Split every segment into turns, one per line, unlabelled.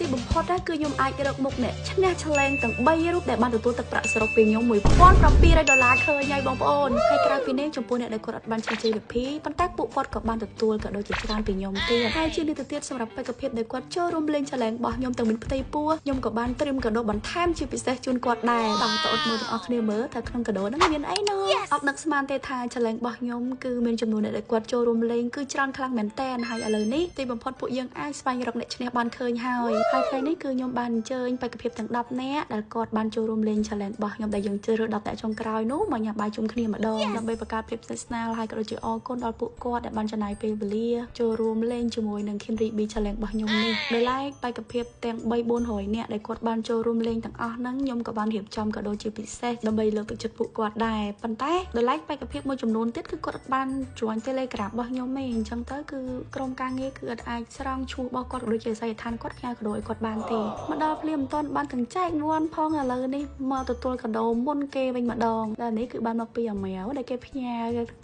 ទីបំផុតគឺខ្ញុំអាចរកមុខអ្នកឈ្នះ challenge ទាំង3រូបដែលបានទទួលទឹកប្រាក់សរុបពីខ្ញុំ1700ដុល្លារឃើញហើយបងប្អូនហើយក្រៅពីនេះចំពោះអ្នកដែលគាត់អត់បានឈ្នះជ័យលាភីប៉ុន្តែពួកគាត់ក៏បានទទួលក៏ដូចជាច្រើនពីខ្ញុំទៀតហើយជានេះទៅទៀតសម្រាប់បេក្ខភាពដែលគាត់ចូលរួមលេង challenge របស់ខ្ញុំទាំងមានផ្ទៃពោះខ្ញុំក៏បានត្រៀមកាដូបន្ថែមជាពិសេសជូនគាត់ដែរតោះទៅអត់មើលទាំងអស់គ្នាមើលថាក្នុងកាដូហ្នឹងមានអីណោះអត់នឹកស្មានទេថា challenge របស់ខ្ញុំគឺមានចំនួនអ្នកដែលគាត់ចូលរួមលេងគឺច្រើនខ្លាំងមែនតើហើយឥឡូវនេះទីបំផុតពួកយើងអាចស្វែងរកអ្នកឈ្នះបានឃើញហើយហើយថ្ងៃនេះគឺខ្ញុំបានអញ្ជើញបេក្ខភាពទាំង10នាក់ដែលគាត់បានចូលរួមលេង challenge របស់ខ្ញុំដែលយើងជ្រើសរើស10នាក់ចុងក្រោយនោះមកញ៉ាំបាយជុំគ្នាម្ដងដើម្បីបង្កើតភាពស្និទ្ធស្នាលហើយក៏ដូចជាអរគុណដល់ពួកគាត់ដែលបានចំណាយពេលវេលាចូលរួមលេងជាមួយនឹង Kinry B Challenge របស់ខ្ញុំនេះដោយឡែកបេក្ខភាពទាំង3 400នាក់ដែលគាត់បានចូលរួមលេងទាំងអស់ហ្នឹងខ្ញុំក៏បានរៀបចំក៏ដូចជាពិសេសដើម្បីលើកទឹកចិត្តពួកគាត់ដែរប៉ុន្តែដោយឡែកបេក្ខភាពមួយចំនួនទៀតគឺគាត់អត់បាន join Telegram របស់ខ្ញុំទេអញ្ចឹងទៅគឺក្រុមការងារគឺអត់អាចស្រង់ឈ្មោះរបស់គាត់ក៏ដូចជាអាសយដ្ឋានគាត់ផ្ញើកាដូឲ្យគាត់បានទេមកដល់ភ្លាមមិនទាន់បានទាំងចែកវ័នផងឥឡូវនេះមកទទួលកាដូមុនគេវិញម្ដងដែលនេះគឺបានមកពីអាម៉ែវដែលគេផ្ញើ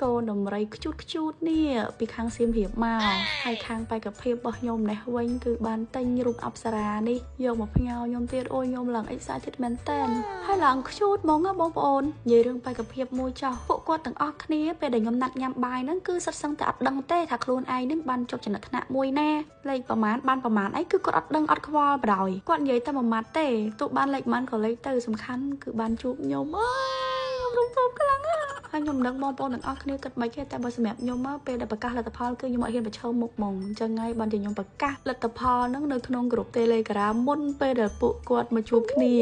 កូនដំរីខ្ជូតខ្ជូតនេះពីខាងសៀមរាបមកហើយខាងបេក្ខភាពរបស់ខ្ញុំនេះវិញគឺបានទិញរូបអប្សរានេះយកមកផ្ញើខ្ញុំទៀតអូយខ្ញុំឡើង excited មែនតើហើយឡើងខ្ជូតហ្មងណាបងប្អូននិយាយរឿងបេក្ខភាពមួយចោះពួកគាត់ទាំងអស់គ្នាពេលដែលខ្ញុំណាត់ញ៉ាំបាយហ្នឹងគឺសិតសឹងតែអត់ដឹងទេថាខ្លួនឯងហ្នឹងបានជប់ចំណាត់ថ្នាក់មួយណាលេខប្រមាណបានប្រមាណអីគឺគាត់អត់ដឹងអត់ខ្វល់បណ្ដោយគាត់និយាយតែមួយម៉ាត់ទេទោះបានលេខប៉ុន្មានក៏លេខទៅសំខាន់គឺបានជួបខ្ញុំអើយខ្ញុំរំភើបខ្លាំងណាស់ហើយខ្ញុំមិនដឹងបងប្អូនទាំងអស់គ្នាគិតមិនទេតែបើសម្រាប់ខ្ញុំមកពេលដែលប្រកាសលទ្ធផលគឺខ្ញុំអត់ហ៊ានប្រឈមមុខហ្មងអញ្ចឹងហើយបានជាខ្ញុំប្រកាសលទ្ធផលហ្នឹងនៅក្នុងក្រុម Telegram មុនពេលដែលពួកគាត់មកជួបគ្នា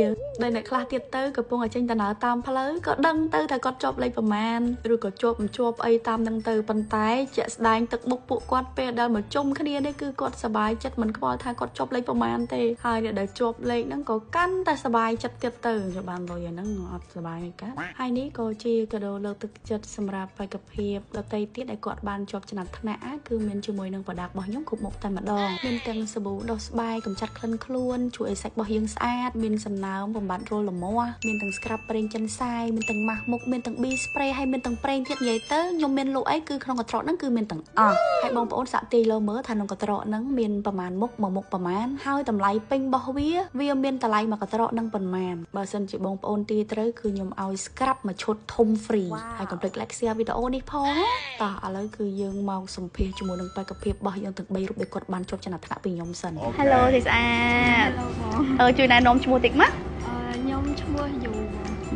ដែលអ្នកខ្លះទៀតទៅកំពុងតែចេញដំណើរតាមផ្លូវក៏ដឹងទៅថាគាត់ជាប់លេខប្រមាណឬក៏ជាប់មិនជាប់អីតាមហ្នឹងទៅប៉ុន្តែជាក់ស្ដែងទឹកមុខពួកគាត់ពេលដែលមកជុំគ្នានេះគឺគាត់សប្បាយចិត្តមិនខ្វល់ថាគាត់ជាប់លេខប្រមាណទេហើយអ្នកដែលជាប់លេខហ្នឹងក៏កាន់តែសប្បាយចិត្តទៀតទៅចូលបានលុយហ្នឹងអត់សប្បាយមិនកើតហើយនេះក៏ជាកាដូលើកទឹកចិត្តសម្រាប់បេក្ខភាពដទៃទៀតដែលគាត់បានជាប់ចំណាត់ថ្នាក់គឺមានជាមួយនឹងប្រដាប់របស់ខ្ញុំគ្រប់មុខតែម្ដងមានទាំងសាប៊ូដុសស្បែកកម្ចាត់ក្លិនខ្លួនជួយឲ្យសាច់របស់យើងស្អាតមានសំណើមបំបត្តិរលមាស់មានទាំង scrub ប្រេងចិនសាយមានទាំងម៉ាស់មុខមានទាំង B spray ហើយមានទាំងប្រេងទៀតនិយាយទៅខ្ញុំមានលក់អីគឺក្នុងកន្ត្រកហ្នឹងគឺមានទាំងអស់ហើយបងប្អូនសាក់ទាយលើមើលថាក្នុងកន្ត្រកហ្នឹងមានប្រមាណមុខមួយមុខប្រមាណហើយតម្លៃពេញរបស់វាមានតម្លៃមួយកន្ត្រកហ្នឹងប៉ុន្មានបើសិនជាបងប្អូនទាយត្រូវគឺខ្ញុំឲ្យ scrub មួយឈុតធំ free ហើយកុំភ្លេច like share វីដេអូនេះផងណាតោះឥឡូវគឺយើងមកសម្ភាសជាមួយនឹងបេក្ខភាពរបស់យើងទាំង3រូបដែលគាត់បានជាប់ចំណាត់ថ្នាក់ពីខ្ញុំសិន Hello ស្អាត Hello បងជួយណែនាំឈ្មោះតិចមក
ខ្ញុំឈ្មោះយូ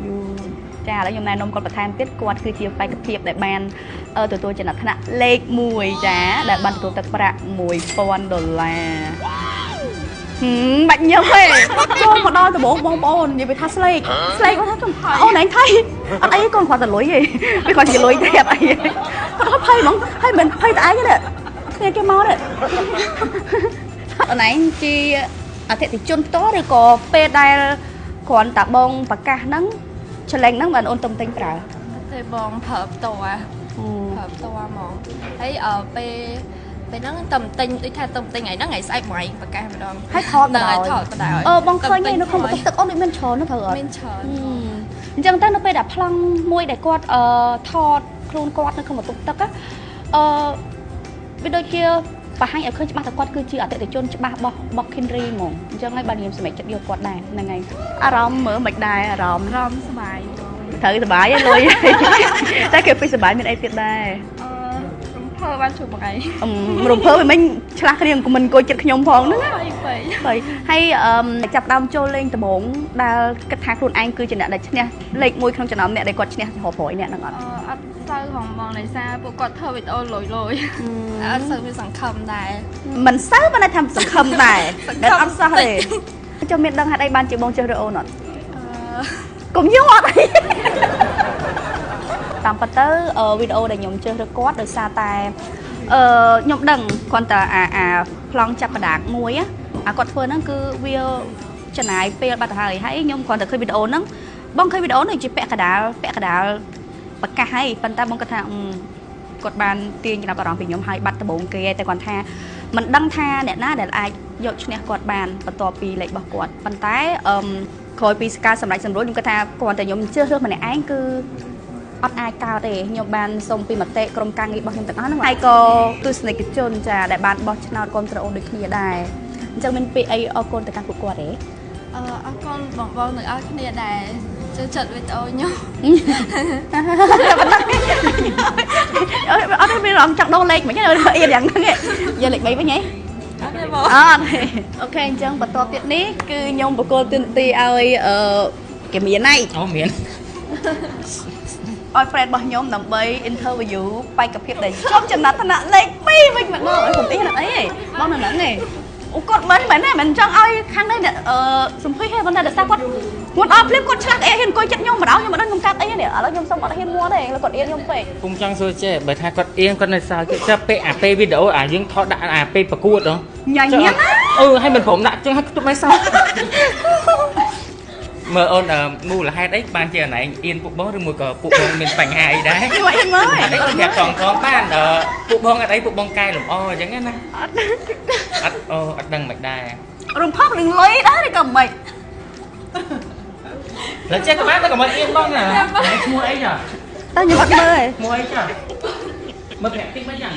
យូចាឥឡូវខ្ញុំណែនាំគាត់បន្ថែមទៀតគាត់គឺជាបេក្ខភាពដែលបានទទួលចំណាត់ថ្នាក់លេខ1ចាដែលបានទទួលទឹកប្រាក់1000ដុល្លារបាច់ញឹមទេចូលមកដល់ដំបូងបងប្អូននិយាយថាស្លេកស្លេកគាត់ថាអូនឯងថៃអត់អីកូនគាត់តែលុយទេវាគាត់ជាលុយទេអត់អីគាត់អត់ភ័យហ្មងហើយមិនភ័យតែឯងទេគ្នាគេមកទេអូនឯងជាអតិថិជនផ្ទាល់ឬក៏ពេលដែលគ្រាន់តែបងប្រកាសហ្នឹង challenge ហ្នឹងបានអូនទុំទិញប្រើ
ទេបងប្រើផ្ទាល់ប្រើផ្ទាល់ហ្មងហើយពេលហ្នឹងតំទិញដូចថាតំទិញថ្ងៃហ្នឹងថ្ងៃស្អែកមួយប្រកាសម្ដង
ហើយថតដល់
ថតបណ្ដោយ
បងឃើញនៅក្នុងបន្ទប់ទឹកអូនដូចមានច្រើននោះត្រូវអត់
មានច្រើន
អញ្ចឹងទៅនៅពេលដែលប្លង់មួយដែលគាត់ថតខ្លួនគាត់នៅក្នុងបន្ទប់ទឹកវាដូចជាបង្ហាញឲ្យឃើញច្បាស់ថាគាត់គឺជាអតិថិជនច្បាស់របស់ Kinry ហ្មងអញ្ចឹងហើយបានខ្ញុំសម្រេចចិត្តយកគាត់ដែរហ្នឹងហើយអារម្មណ៍មើលមិនដែរអារម្មណ៍
សប្បាយ
ត្រូវសប្បាយឯងលុយតែគេពីសប្បាយមានអីទៀតដែរ
រំភើបបានជួបថ្ងៃ
រំភើបមិញឆ្លាស់គ្នាមិនអង្គុយចិត្តខ្ញុំផងហ្នឹងណាហើយហើយចាប់ដើមចូលលេងដំបងដែលគិតថាខ្លួនឯងគឺជាអ្នកដែលឈ្នះលេខ1ក្នុងចំណោមអ្នកដែលគាត់ឈ្នះរាប់រយអ្នកហ្នឹងអត់
អត់សូវហងបងដោយសារពួកគាត់ធ្វើវីដេអូលយលយអត់សូវមានសង្ឃឹមដែរ
មិនសូវមិនថាសង្ឃឹមដែរតែអត់សោះទេចុះមានដឹងហេតុអីបានជាបងចេះរើអូនអត់កុំយល់អត់តាមពិតទៅវីដេអូដែលខ្ញុំជឿរើគាត់ដោយសារតែខ្ញុំដឹងគ្រាន់តែអាប្លង់ចាប់បដាកមួយអាគាត់ធ្វើហ្នឹងគឺវាចំណាយពេលបាត់ទៅហើយហើយខ្ញុំគ្រាន់តែឃើញវីដេអូហ្នឹងបងឃើញវីដេអូនេះជាពាក់កដាលប្រកាសហើយប៉ុន្តែបងគាត់ថាគាត់បានទាញចំណាប់អារម្មណ៍ពីខ្ញុំហើយបាត់ដំបូងគេតែគាត់ថាមិនដឹងថាអ្នកណាដែលអាចយកឈ្នះគាត់បានបន្ទាប់ពីលេខរបស់គាត់ប៉ុន្តែក្រោយពីការសម្រេចសម្រួលខ្ញុំគាត់ថាគ្រាន់តែខ្ញុំជឿរើសម្នាក់ឯងគឺអត់អាចកើតទេខ្ញុំបានសុំពីមតិក្រុមការងាររបស់ខ្ញុំទាំងអស់ហ្នឹងហើយក៏ទស្សនិកជនចាដែលបានបោះឆ្នោតគាំទ្រអូនដូចគ្នាដែរ អញ្ចឹងមានពាក្យអីអរគុណទៅកាន់ពួកគាត់ទេ
អរគុណបងបងទាំងអស់គ្នាដែលចូលចិត្តវីដេអូខ្ញុំ
អត់ទេមានអារម្មណ៍ចង់ដូរលេខមិនអៀនយ៉ាងហ្នឹងយកលេខ3វិញហី
អត់ទេបង
អត់អូខេអញ្ចឹងបន្ទាប់ទៀតនេះគឺខ្ញុំបកគលទូនាទីឲ្យអឺគេមានហើយ
អូមាន
ឲ្យ friend របស់ខ្ញុំដើម្បី interview បេក្ខភាពដែលជាប់ចំណាត់ថ្នាក់លេខ2វិញម្ដងឲ្យខ្ញុំទីហ្នឹងអីបងនៅហ្នឹងឯងអូគាត់មិនមែនទេមិនចង់ឲ្យខាងនេះអ្នកអឺសំភីទេប៉ុន្តែដោយសារគាត់គាត់អត់ភ្លាមគាត់ឆ្លាក់អីហ៊ានអង្គុយចិត្តខ្ញុំម្ដងខ្ញុំមិនដឹងខ្ញុំកាត់អីនេះឥឡូវខ្ញុំសុំអត់ហ៊ានមួទេគាត់អៀនខ្ញុំពេក
ពុំចង់សួរចេះបើថាគាត់អៀនគាត់នៅសើគេចាប់ពេលអាពេលវីដេអូអាយើងថតដាក់អាពេលប្រកួតហ៎
ញ៉ាញ៉ាំ
អឺឲ្យមិនព្រមដាក់ចឹងឲ្យខ្ទប់មិនសោះមើលអូនមូលហេតុអីបានជាអណែងអៀនពួកបងឬមួយក៏ពួកបងមានបញ្ហាអីដែរ
ខ្ញុំអៀនមើល
អត់អីប្រាប់ត្រង់ត្រង់បានពួកបងអត់អីពួកបងកែលម្អអញ្ចឹងណា
អត់
អត់អូអត់ដឹងមិនដែរ
រំភើបនឹងលុយដែរឬក៏មិន
แล้วចេះក៏បានតែកុំឲ្យអៀនបងណាឈ្មោះអីចា
តើខ្ញុំអត់មើលទេ
ឈ្មោះអីចាមើលប្រាក់តិចមិនចឹង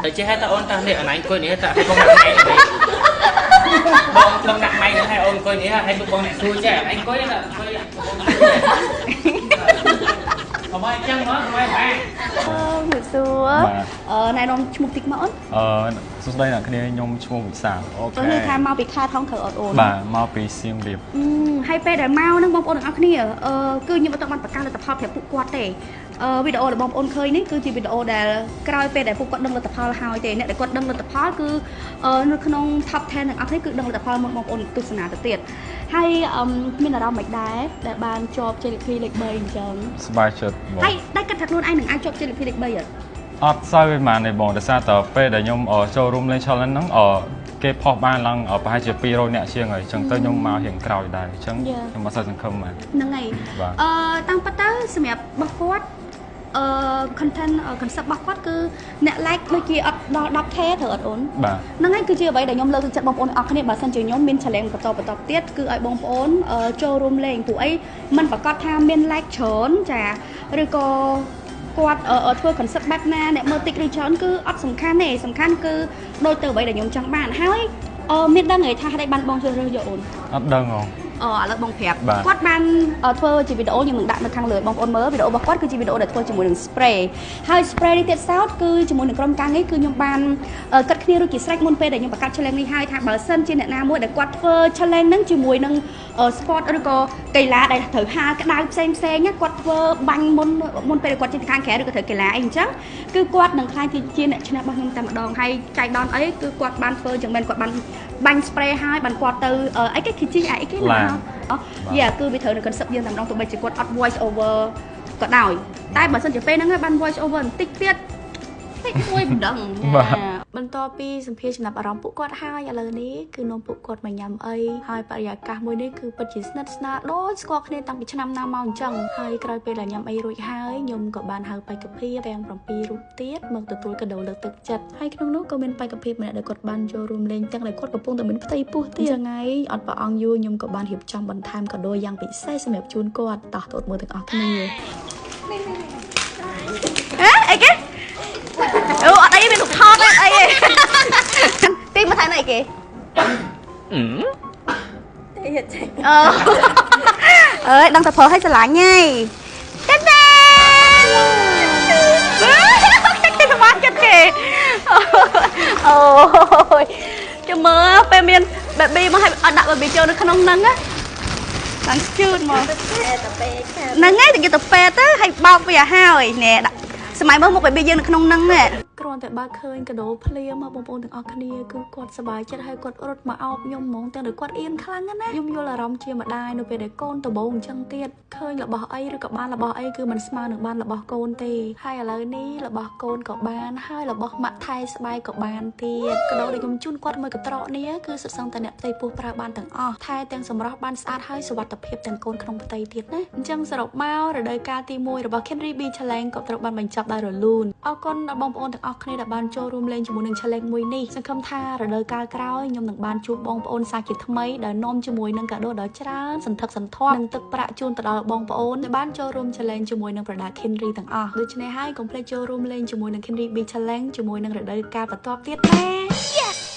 តែចេះតែអូនតើនេះអណៃអង្គុយនេះតើឲ្យបងដាក់ម៉ៃបងបងដាក់ម៉ៃនឹងឲ្យអូនអង្គុយនេះឲ្យបងអ្នកសួរចេះអណៃអង្គុយនេះអង្គុយកុំឲ្យចឹងមកកុំឲ្យបាក់
អឺមួយសួរអឺណែនាំឈ្មោះតិចមកអូន
អឺសួស្តីអ្នកគ្នាខ្ញុំឈ្មោះវិសាលអូខេ
អូនថាមកពីខេត្តថងត្រូវអត់អូន
បាទមកពីសៀមរាប
ហើយពេលដែលមកនឹងបងប្អូនទាំងអស់គ្នាអឺគឺខ្ញុំអត់បានប្រកាសលទ្ធផលប្រាប់ពួកគាត់ទេអឺវីដេអូដែលបងប្អូនឃើញនេះគឺជាវីដេអូដែលក្រោយពេលដែលពួកគាត់ដឹងលទ្ធផលហើយទេអ្នកដែលគាត់ដឹងលទ្ធផលគឺនៅក្នុង top 10ទាំងអស់នេះគឺដឹងលទ្ធផលមុនបងប្អូនទស្សនាទៅទៀតហើយមានអារម្មណ៍មិនដែរដែលបានជាប់ជ័យលាភីលេខ3អញ្ចឹង
សប្បាយចិត្តបង
ហើយតែគិតថាខ្លួនឯងនឹងអាចជាប់ជ័យលាភីលេខ3អត់
អត់សូវប្រហែលទេបងដោយសារតែពេលដែលខ្ញុំចូលរួមលេង challenge ហ្នឹងគេផុសបានឡើងប្រហែលជា200នាក់ជាងហើយអញ្ចឹងទៅខ្ញុំមករៀងក្រោយដែរអញ្ចឹងខ្ញុំអត់សូវសង្ឃឹមបាទ
ហ្នឹងហើយអឺតាមពិតទៅសម្រាប់របស់គាត់អឺ content concept របស់គាត់គឺអ្នក like ដូចជាអត់ដល់ 10k ត្រូវអត់អូន
បាទ
ហ្នឹងហើយគឺជាអ្វីដែលខ្ញុំលើកទឹកចិត្តបងប្អូនអស់គ្នាបើសិនជាខ្ញុំមាន challenge បន្តបន្តទៀតគឺឲ្យបងប្អូនចូលរួមលេងព្រោះអីมันប្រកាសថាមាន like ច្រើនចាឬក៏គាត់ធ្វើ concept បែបណាអ្នកមើលតិចឬច្រើនគឺអត់សំខាន់ទេសំខាន់គឺដូចទៅអ្វីដែលខ្ញុំចង់បានហើយមានដឹងទេថាហេតុអីបានបងជ្រើសរើសយកអូន
អត់ដឹងហ៎
អឥឡូវបងប្រាប់គាត់បានធ្វើជាវីដេអូខ្ញុំនឹងដាក់នៅខាងលើបងប្អូនមើលវីដេអូរបស់គាត់គឺជាវីដេអូដែលធ្វើជាមួយនឹង spray ហើយ spray នេះទៀតសោតគឺជាមួយនឹងក្រុមការងារគឺខ្ញុំបានគិតគ្នារួចជាស្រេចមុនពេលដែលខ្ញុំបង្កើត challenge នេះហើយថាបើសិនជាអ្នកណាមួយដែលគាត់ធ្វើ challenge ហ្នឹងជាមួយនឹង sport ឬក៏កីឡាដែលត្រូវហាលក្តៅផ្សេងផ្សេងគាត់ធ្វើបាញ់មុនមុនពេលដែលគាត់ចេញទៅខាងក្រៅឬក៏ត្រូវកីឡាអីអញ្ចឹងគឺគាត់នឹងក្លាយជាអ្នកឈ្នះរបស់ខ្ញុំតែម្ដងហើយចៃដន្យអីគឺគាត់បានធ្វើចឹងមែនគាត់បានបាញ់ spray ហើយបានគាត់ទៅអីគេគីជីអីគេណាយ៉ាគឺវាត្រូវនៅ concept យើងតែម្ដងទោះបីជាគាត់អត់ voice over ក៏ដោយតែបើសិនជាពេលហ្នឹងបាន voice over បន្តិចទៀតតិចមួយមិនដឹង
បន្ទាប់ពីសម្ភារចំណាប់អារម្មណ៍ពួកគាត់ហើយឥឡូវនេះគឺនាំពួកគាត់មកញ៉ាំអីហើយបរិយាកាសមួយនេះគឺពិតជាស្និទ្ធស្នាលដូចស្គាល់គ្នាតាំងពីឆ្នាំណាមកអញ្ចឹងហើយក្រោយពេលដែលញ៉ាំអីរួចហើយខ្ញុំក៏បានហៅបេក្ខភាពទាំង7រូបទៀតមកទទួលកាដូលើកទឹកចិត្តហើយក្នុងនោះក៏មានបេក្ខភាពម្នាក់ដែលគាត់បានចូលរួមលេងទាំងដែលគាត់កំពុងតែមានផ្ទៃពោះទៀតចឹងហើយអត់ប្រអងយូរខ្ញុំក៏បានរៀបចំបន្ថែមកាដូយ៉ាងពិសេសសម្រាប់ជូនគាត់តោះទៅមើលទាំងអស់គ្នា
អេអីគេអូអត់អីមានរូបថតអត់អីទេទីមកថែណៃគេអូអើយដឹងតែប្រើឲ្យស្រឡាញ់ហីតែតែគេសប្បាយចិត្តគេអូយចាំមើលពេលមាន baby មកឲ្យដាក់ baby ចូលនៅក្នុងហ្នឹងណាឡើងជឿនមកហ្នឹងហើយទៅគេទៅពេទ្យទៅឲ្យបោកវាឲ្យណែដាក់សម័យមើលមុខ baby យើងនៅក្នុងហ្នឹងណែ
គ្រាន់តែបើឃើញកាដូភ្លាមបងប្អូនទាំងអស់គ្នាគឺគាត់សប្បាយចិត្តហើយគាត់រត់មកអោបខ្ញុំហ្មងទាំងដែលគាត់អៀនខ្លាំងណាស់ខ្ញុំយល់អារម្មណ៍ជាម្ដាយនៅពេលដែលកូនដំបូងអញ្ចឹងទៀតឃើញរបស់អីឬក៏បានរបស់អីគឺមិនស្មើនឹងបានរបស់កូនទេហើយឥឡូវនេះរបស់កូនក៏បានហើយរបស់ម៉ាក់ថែស្បែកក៏បានទៀតកាដូដែលខ្ញុំជូនគាត់មួយកន្ត្រកនេះគឺសុទ្ធសឹងតែអ្នកផ្ទៃពោះប្រើបានទាំងអស់ថែទាំងសម្រស់បានស្អាតហើយសុវត្ថិភាពទាំងកូនក្នុងផ្ទៃទៀតណាអញ្ចឹងសរុបមករដូវកាលទី1របស់ Kenry B Challenge ក៏ត្រូវបានបញ្ចប់ដោយរលូនអរគុណដល់បងប្អូនទាំងអស់
គ្នាដែលបានចូលរួមលេងជាមួយនឹង challenge មួយនេះសង្ឃឹមថារដូវកាលក្រោយខ្ញុំនឹងបានជួបបងប្អូនសាជាថ្មីដែលនាំជាមួយនឹងកាដូដ៏ច្រើនសន្ធឹកសន្ធាប់និងទឹកប្រាក់ជូនទៅដល់បងប្អូនដែលបានចូលរួម challenge ជាមួយនឹង product Henry ទាំងអស់ដូច្នេះហើយកុំភ្លេចចូលរួមលេងជាមួយនឹង Henry B Challenge ជាមួយនឹងរដូវកាលបន្ទាប់ទៀតណា។ Yes!